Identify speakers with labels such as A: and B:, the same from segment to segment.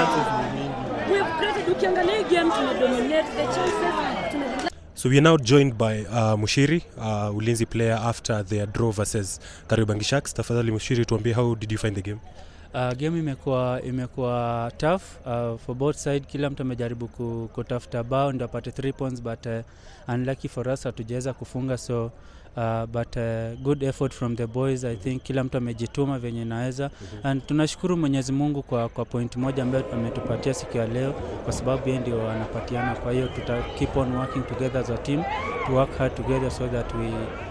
A: chances ni mingi.
B: We've created, ukiangalia game tumedominate the chances.
A: So we are now joined by Mushiri, Ulinzi player after their draw versus Kariobangi Sharks. Tafadhali Mushiri, tuambie, how did you find the game?
C: Game imekuwa tough for both side. Kila mtu amejaribu kutafuta bao ndio apate 3 points, but unlucky for us hatujaweza kufunga. So but good effort from the boys. I think kila mtu amejituma venye naweza, and tunashukuru Mwenyezi Mungu kwa point moja ambayo ametupatia siku ya leo, kwa sababu yeye ndio anapatiana. Kwa hiyo tuta keep on working together as a team to work hard together so that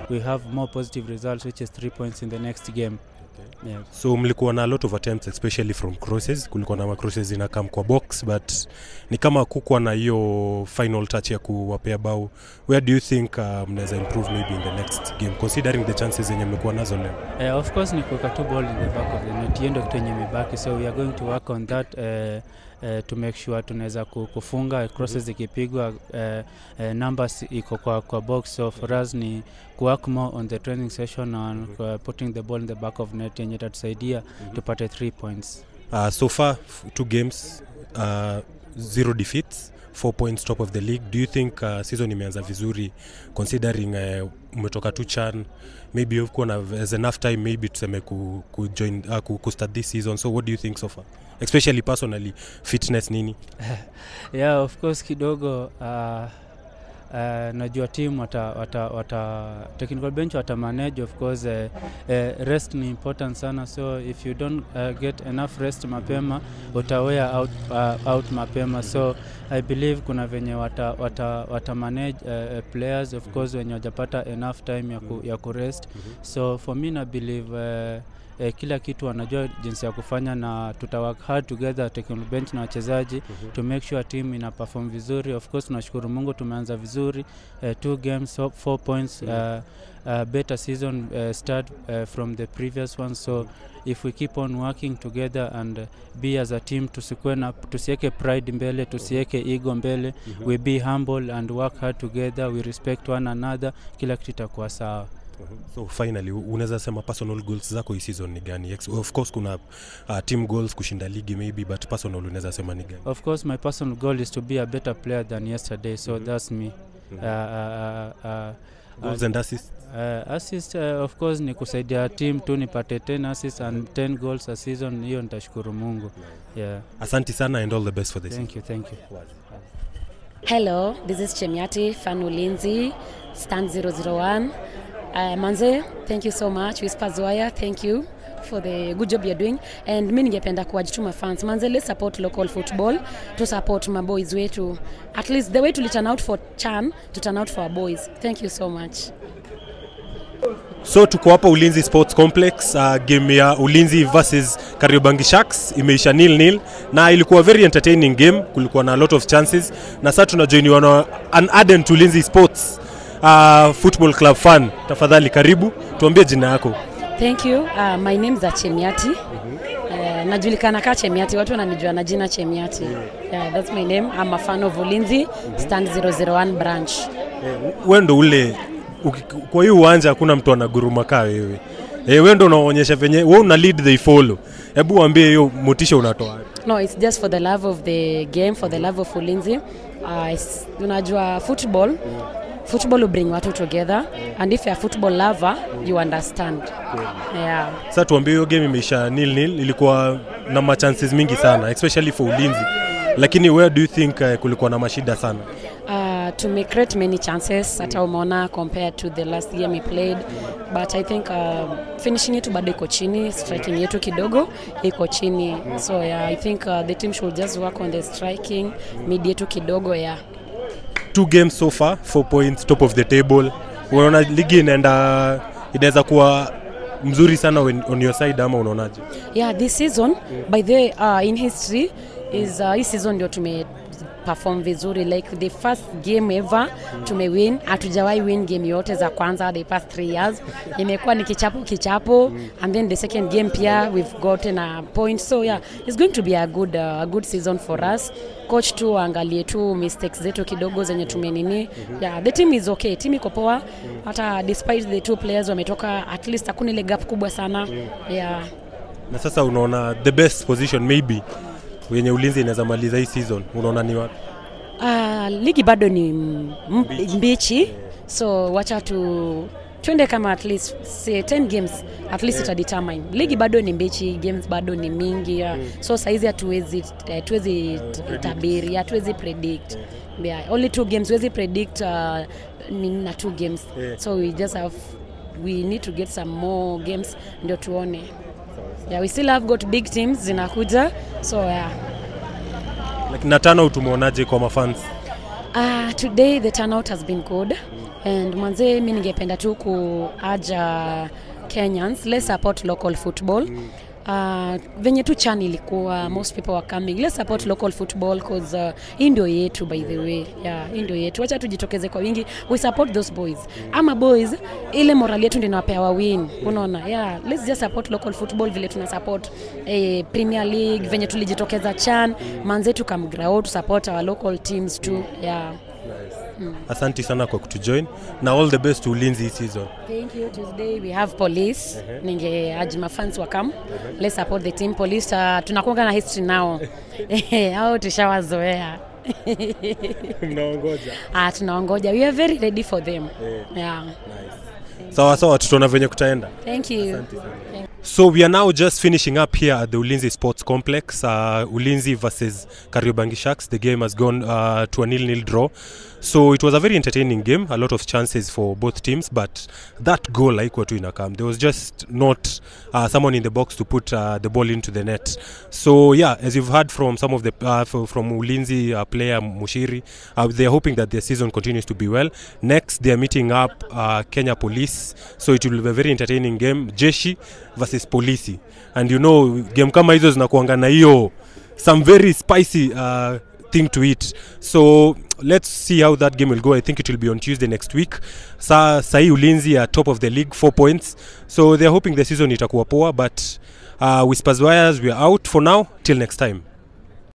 C: we have more positive results, which is 3 points in the next game. Yeah.
A: So mlikuwa na a lot of attempts, especially from crosses. Kulikuwa na crosses inakam kwa box, but ni kama kukuwa na hiyo final touch ya kuwapea bao. Where do you think mnaweza improve maybe in the next game, considering the chances zenye mmekuwa nazo leo?
C: Of course ni kuweka two ball in the back of the net, hiyo ndio kitu yenye imebaki. So we are going to work on that to make sure tunaweza kufunga crosses ikipigwa, numbers iko kwa box. So for us ni work more on the training session on putting the ball in the back of net yenye tatusaidia tupate 3 points.
A: So far 2 games, 0 defeats, 4 points top of the league. Do you think season imeanza vizuri, considering umetoka tu CHAN, maybe you've has enough time maybe tuseme join start this season? So what do you think so far, especially personally, fitness nini?
C: Yeah, of course kidogo najua team wata technical bench wata manage. Of course rest ni important sana, so if you don't get enough rest mapema utawea out mapema. So I believe kuna venye wata manage players, of course wenye wajapata enough time ya kurest. So for me na believe kila kitu wanajua jinsi ya kufanya, na tuta work hard together technical bench na wachezaji to make sure team ina perform vizuri. Of course tunashukuru Mungu tumeanza vizuri, 2 games 4 points, better season start from the previous one. So if we keep on working together and be as a team, tusiweke pride mbele, tusiweke ego mbele, we be humble and work hard together, we respect one another, kila kitu itakuwa sawa.
A: So finally, unaweza sema personal goals zako hii season ni gani? Of course kuna team goals kushinda ligi maybe, but personal unaweza sema ni gani?
C: Of course my personal goal is to be a better player than yesterday, so that's me.
A: Goals and assists?
C: Assist of course ni kusaidia team tu nipate 10 assists and 10 goals a season, hiyo nitashukuru Mungu. Yeah.
A: Asante sana and all the best for this.
C: Thank you.
B: Hello, this is Chemiati, fan Ulinzi, stand 001. Manze, thank you so much. Whispers Wire, thank you for the good job you're doing. And mimi ningependa kuwajituma fans. Manze, let's support local football, to support my boys wetu. At least the way to turn out for CHAN, to turn out for our boys. Thank you so much.
A: So tuko hapa Ulinzi Sports Complex, game ya Ulinzi versus Kariobangi Sharks imeisha 0-0 na ilikuwa very entertaining game, kulikuwa na a lot of chances. Na sasa tunajoiniwa na an ardent Ulinzi Sports football club fan. Tafadhali karibu, tuambie jina yako.
B: Thank you. My name is Chemiati. Najulikana kama Chemiati, watu wananijua na jina Chemiati. Yeah, that's my name. I'm a fan of Ulinzi, stand 001 branch.
A: Wewe ndo ule kwa hiyo uwanja hakuna mtu anaguruma kaa wewe. Wewe ndo unaonyesha venye wewe una lead they follow. Hebu waambie hiyo motisha unatoa.
B: No, it's just for the love of the game, for the love of Ulinzi. Unajua football will bring watu together, and if you're a football lover you understand. Yeah.
A: Sasa tuambie hiyo game imeisha 0-0, ilikuwa na chances mingi sana especially for Ulinzi. Lakini where do you think kulikuwa na mashida sana?
B: To make create many chances hata umeona compared to the last game we played, but I think finishing yetu bado iko chini, striking yetu kidogo iko chini. So yeah, I think the team should just work on the striking, mid yetu kidogo. Yeah.
A: 2 games so far, 4 points, top of the table. Unaona ligi inaweza kuwa mzuri sana on your side ama unaonaje?
B: Yeah, this season by the in history is hii season ndio perform vizuri, like the first game ever tumewin. Hatujawahi win game yote za kwanza the past 3 years. Imekuwa ni kichapo and then the second game pia we've gotten a point. So yeah, it's going to be a good season for us. Coach tu angalie tu mistakes zetu kidogo zenye tumenini. Yeah, the team is okay. Team iko poa. Hata despite the 2 players wametoka, at least hakuna ile gap kubwa sana. Yeah.
A: Na sasa unaona the best position maybe wenye Ulinzi inaweza maliza hii season unaona ni wapi?
B: Ligi bado ni mbichi, so wacha tuende kama at least say 10 games at least ita determine. Ligi bado ni mbichi, games bado ni mingi, so saizi hatuwezi tabiri, hatuwezi predict. Yeah, only 2 games wezi predict na 2 games. So we need to get some more games ndio tuone. Yeah, we still have got big teams zinakuja, so yeah.
A: Like na turnout umeonaje kwa mafans?
B: Today the turnout has been good, and manze mimi ningependa tu kuaja Kenyans, let's support local football. Venye tu CHAN ilikuwa, most people were coming, let's support local football because hii ndio yetu, by the way. Yeah, hii ndio yetu, wacha tujitokeze kwa wingi, we support those boys. Ama boys ile morali yetu ndio inawapewa win, unaona. Yeah, let's just support local football vile tuna support Premier League, venye tulijitokeza CHAN, manze tu come ground to support our local teams too. Yeah.
A: Asante sana kwa kutujoin na all the best to Ulinzi this season.
B: Thank you. Today we have police. Ninge my fans welcome. Let's support the team. Police tunakuanga na history now. Hao tushawazoea.
A: Mnaongoja?
B: Tunaongoja. We are very ready for them. Yeah.
A: Nice. Sawa tutaona venye kutaenda.
B: Thank you.
A: Asante sana. So we are now just finishing up here at the Ulinzi Sports Complex. Ulinzi versus Kariobangi Sharks. The game has gone to a 0-0 draw. So it was a very entertaining game, a lot of chances for both teams, but that goal haikuwa tu inakam. There was just not someone in the box to put the ball into the net. So yeah, as you've heard from some of the from Ulinzi player Mushiri, they're hoping that their season continues to be well. Next, they're meeting up Kenya Police, so it will be a very entertaining game. Jeshi versus Polisi, and you know game kama hizo zinakuanga na hiyo some very spicy thing to eat. So let's see how that game will go. I think it will be on Tuesday next week. Sahi Ulinzi are top of the league, 4 points. So they're hoping the season itakuwa poa, but Whispers Wires, we are out for now. Till next time.